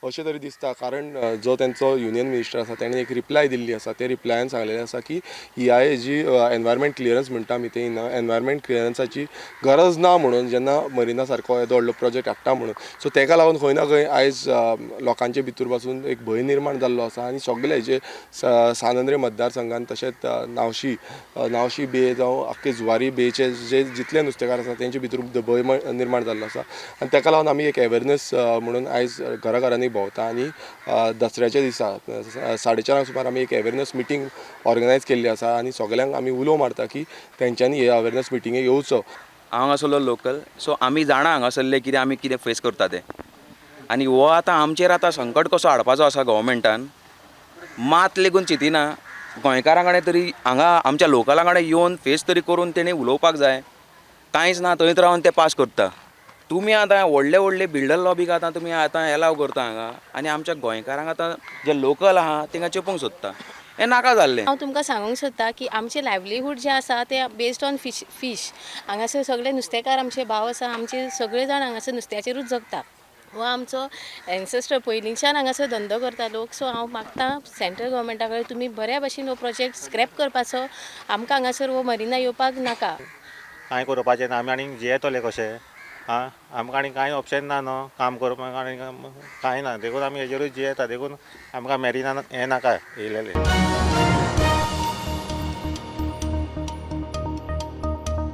अशें तरी दिसता. कारण जो तेंचो युनियन मिनिस्टर आसा तेणें एक रिप्लाय दिल्ली आसा. ते रिप्लायान सांगलेलें आसा की ईआयए जी एनवायरमेंट क्लियरन्स म्हणटा आमी, ते एनवायरमेंट क्लियरन्साची गरज ना म्हणून जेन्ना मरिना सारको येदो व्हडलो प्रोजेक्ट हाडटा म्हणून. सो तेका लागून खंय ना खंय आयज लोकांचे भितर पासून एक भंय निर्माण जाल्लो आसा आनी सगळे जे सान आंद्रे मतदारसंघान तशेंच नावशी नावशी बे जावं आख्खे जुवारी बेचे जे जितले नुस्तेकार आसा तेंचे भितर भंय निर्माण जाल्लो आसा. आनी तेका लागून आमी एक अवेरनेस म्हणून आयज घराघरांनी भोंवता आनी दसऱ्याच्या दिसा 4:30 सुमार आमी एक अवेरनेस मिटींग ऑर्गनायज केल्ली आसा आनी सगल्यांक आमी उलो मारता की तेंच्यांनी हे अवेरनेस मिटींगेक येवचो. हांव हांगासरलो लोकल, सो आमी जाणा हांगासरले कितें आमी कितें फेस करता तें. आनी हो आतां आमचेर आतां संकट कसो हाडपाचो आसा गव्हर्मेंटान, मात लेगून चिंतिना. गोंयकारां कडेन तरी हांगा आमच्या लोकलां कडेन येवन फेस तरी करून तेणी उलोवपाक जाय. कांयच ना, थंयच रावन ते पास करता. तुमी आतां व्हडले व्हडले बिल्डर लॉबीक आतां तुमी आतां एलाव करता हांगा आनी आमच्या गोंयकारांक आतां जे लोकल आहा तेंकां चेपूंक सोदता, हें नाका जाल्लें. हांव तुमकां सांगूंक सोदता की आमचें लायवलीहूड जें आसा तें बेस्ड ऑन फीश फीश. हांगासर सगळे नुस्तेकार आमचे भाव आसा, आमचे सगळे जाण हांगासर नुस्त्याचेरूच जगता. हो आमचो एन्सेस्टर, पयलींच्यान हांगासर धंदो करता लोक. सो हांव मागता सेंट्रल गव्हर्मेंटा कडेन, तुमी बऱ्या भशेन हो प्रोजेक्ट स्क्रॅप करपाचो. आमकां हांगासर हो मरिना येवपाक नाका. कांय करपाचें ना, आमी आनी जियेतले कशे? आं, आमकां आनी कांय ऑप्शन ना न्हू काम करपाक, आनी कांय ना, देखून आमी हेजेरूच जियेता. देखून आमकां मॅरिना हें नाका येयलेलें.